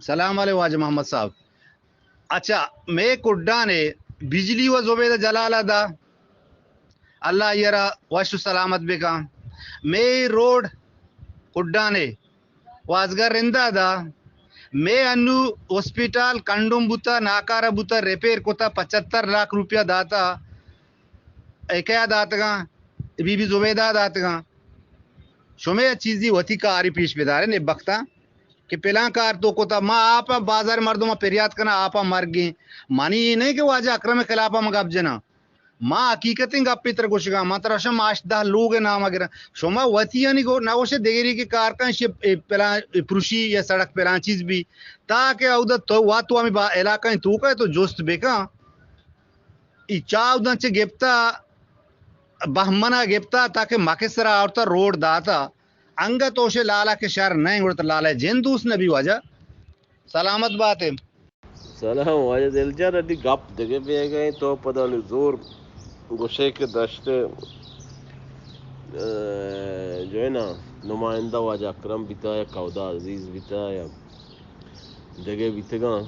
سلام علیکم واجہ محمد صاحب۔ اچھا، مئے کڈانے بجلی و زبیدہ جلالہ دا، اللہ آئی را وش و سلامت بکن۔ مئے روڈ کڈانے وازگار رندا دا، مئے انو ہسپیٹل کنڈم بوتا، ناکارہ بوتا، ریپیئر کتا، پچھتر لاکھ روپیہ داتا، ایکیا داتگاں، بی بی زبیدہ داتگاں۔ شمے چیزی وتی کاری پیش بدارے، نبختاں کہ پلان کار تو کتا، ما آپ بازار مردم پریات کنا، آپ مرگیں۔ منی یہ نہیں کہ واجہ اکرم خلاف ما گپ جنا، ما حقیقتیں گپے تر گوشگاں، ما ترا شم آش دہ لوگ نام گرا۔ شما وتی یعنی گو نہ گوشے دگری کے کار کن شی پلان پروشی یا سڑک پلان چیز بھی، تاکہ اودا تو وا تو ہمیں با علاقہ توکا تو جست بکن۔ ای چاوداں چہ گپتا، بہمنا گپتا، تاکہ مکہ سرا آورتا، روڈ داتا۔ انگت اوشے لالا کہ شر نہ گڑتا لالا جن دوست نبی واجہ۔ سلامت باتے۔ سلام واجہ دل جان، اڈی گپ دگہ بیگا ایں، تو پدا نی زور گوشے کہ دشت، ء، جو ہے نا، نمائندہ واجہ اکرم بیتا یا کودا عزیز بیتا یا دگہ بیتگاں،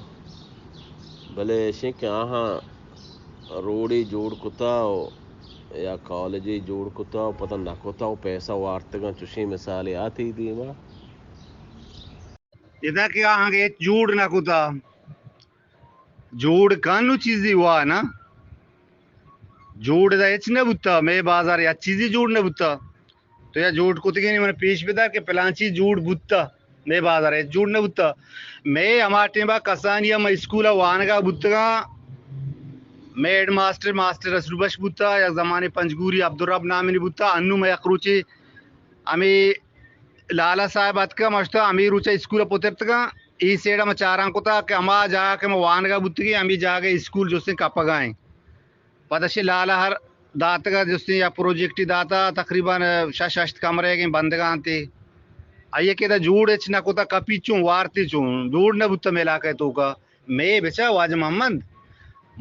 بلے اشیں کہ آہاں روڈے جوڑ کتا و یا کالجے جوڑ کتا و پتہ نہ کتا و پیسہ وارتگاں، چوشیں مثالے آتی دیما۔ ادا کہ آہاں کہ ہچ جوڑ نہ کتا، جوڑ کن نو چیزی وا نا، جوڑ دا ہچ نہ بوتا، مئے بازار ہچ چیزی جوڑ نہ بوتا۔ تو یا جوڑ کتگینی من پیش بدار کہ پلان چیز جوڑ بوتا، مئے بازار ہچ جوڑ نہ بوتا۔ مئے ہما ٹیما کسانی ہم اسکول وانگا بوتگاں، مئے ہیڈ ماسٹر، ماسٹر رسول بخش بوتا، یک زمانے پنجگوری عبدالرب نامنی بوتا، انو مئے یک روچے ہمے لالا صاحب اتکا مشتا ہمے روچا اسکول پترتگاں، ای سیڑا ما چاران کتا کہ ہما جاگہ کہ ما وانگا بوتگیں، ہمے جاگہ اسکول جستیں کپگا ایں۔ پد اشی لالا ہر داتگا جستیں یا پروجیکٹی داتا، تقریباً شش ہشت کمرے گیں بندگاں تے۔ آئیے کہ دا جوڑ اچ نہ کتا، کپی چون، وارتی چون، جوڑ نہ بوتا مئے علاقہ توکا۔ مئے بچا واجہ محمد،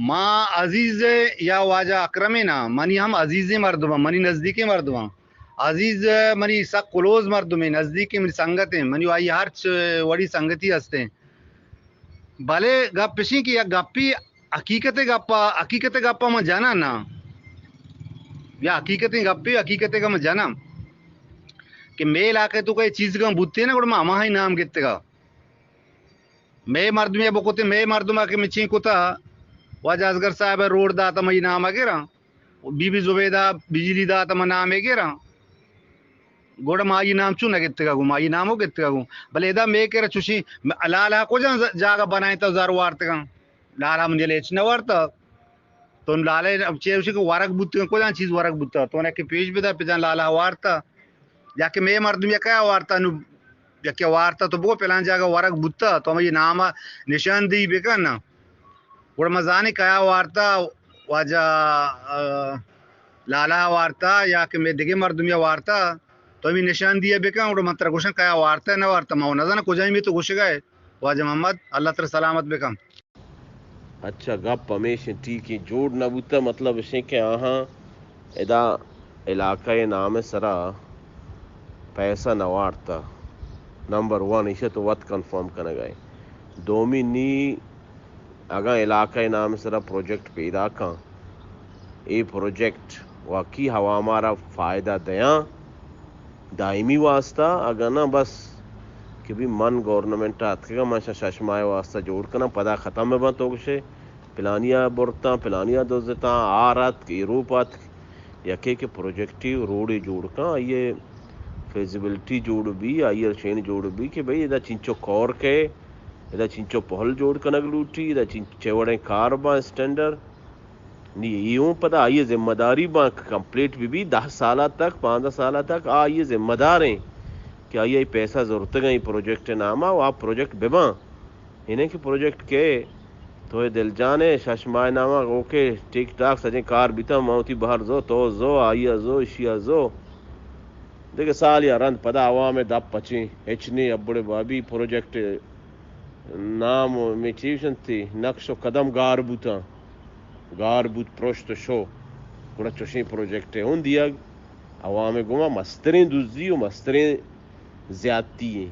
ما عزیز یا واجہ اکرم نا، منی ہم عزیزیں مردم، منی نزدیکیں مردم۔ عزیز منی سک کلوز مردمیں، نزدیکیں منی سنگتیں، منی آئی ہرچ وڑی سنگتی ہستیں۔ بلے گپ اشیں کہ یک گپی حقیقت گپا، حقیقت گپا من جناں نا۔ یا حقیقتیں گپی، حقیقت گپا من جناں کہ مئے علاقہ توکا اے چیز گاں بوتے نا، گڑا ما ہماہی نام گتگا۔ مئے مردمے بکتے، مئے مردما کہ مچیں کتا، واجہ اصغر صاحب روڈ داتا، مئی نام گراں۔ بی بی زبیدہ بجلی داتا، ما نام گراں۔ گڑا ما آئی نام چون نہ گتگا گوں، ما آئی نامو گتگا گوں۔ بلے ادا مئے کرا چوشیں، لالا کجا جاگہ بنائیں تو زر وارتگاں؟ لالا من دل ہچ نہ وارتا۔ تو لالا چے گوشی کہ ورگ بوتگاں، کجا چیز ورگ بوتا؟ تو نہ کہ پیش بدا پجان لالا وارتا۔ یا کہ مئے مردم یکا وارتا، نو یکے وارتا تو بگو پلان جاگہ ورگ بوتا، تو ہمے نام ء نشاندہی بکن نا۔ گڑا ما زانیں کیا وارتا، واجہ، آ، لالا وارتا یا کہ مئے دگہ مردمے وارتا، تو ہمے نشاندہی ء بکن، گڑا من ترا گوشاں کیا وارتا نہ وارتا، ما نزاناں کجائیں تو گوشگا ئے۔ واجہ محمد، اللہ ترا سلامت بکن۔ اچھا، گپ ہمیش انت، ٹھیک ہے، جوڑ نہ بوتا، مطلب اش انت کہ آہاں ادا علاقہ ء نام ء سرا پیسہ نہ وارتا۔ نمبر ون، ایشہ تو وت کنفرم کنگا ہے۔ دومی نی، اگاں علاقہ ء نام ء سرا پروجیکٹ پیدا کن، اے پروجیکٹ واقعی عوام ء را فائدہ دیاں، دائمی واسطہ، اگاں نہ بس کہ بھی من گورنمنٹ ء اتکگاں، من شش ماہ ء واسطہ جوڑ کناں، پدا ختم بہ باں، تو گشے پلانی ء برتاں، پلانی ء دزتاں، آر اتک، ایروپ اتک، یکے کہ پروجیکٹی روڈے جوڑ کن، آئی ء فیزیبلٹی جوڑ بی، آئی ء شین جوڑ بی کہ بھئی ادا چنچو کور کئے، ادا چنچو پہل جوڑ کنگ لوٹی، ادا چنچو چے وڑیں کار باں اسٹینڈرڈ۔ نی اے اوں پدا آئی ء ذمہ داری باں کہ کمپلیٹ بہ بی، دہ سال ء تک، پانزدہ سال ء تک آ آئی ء ذمہ دار ایں کہ آئی ء پیسہ زرتگ ایں پروجیکٹ ء نام ء و آ پروجیکٹ بہ باں۔ اے نہ کہ پروجیکٹ کئے تو اے دل جان ء شش ماہ ء نام ء اوکے ٹھیک ٹھاک سجیں کار بیتاں، من وتی بہر زو، تو زو، آئی ء زو، اشی ء زو۔ دگہ سال یا رند پدا عوام ء دپ پچیں، ہچ نی ابڑے بابی پروجیکٹ نام و میٹیوشنتی نقش و قدم گار بوتاں، گار بوت پرشت و شو۔ گڑا چوشیں پروجیکٹ ء ہوں دیگ عوام ء گوما مستریں دزی و مستریں زیادتی ایں۔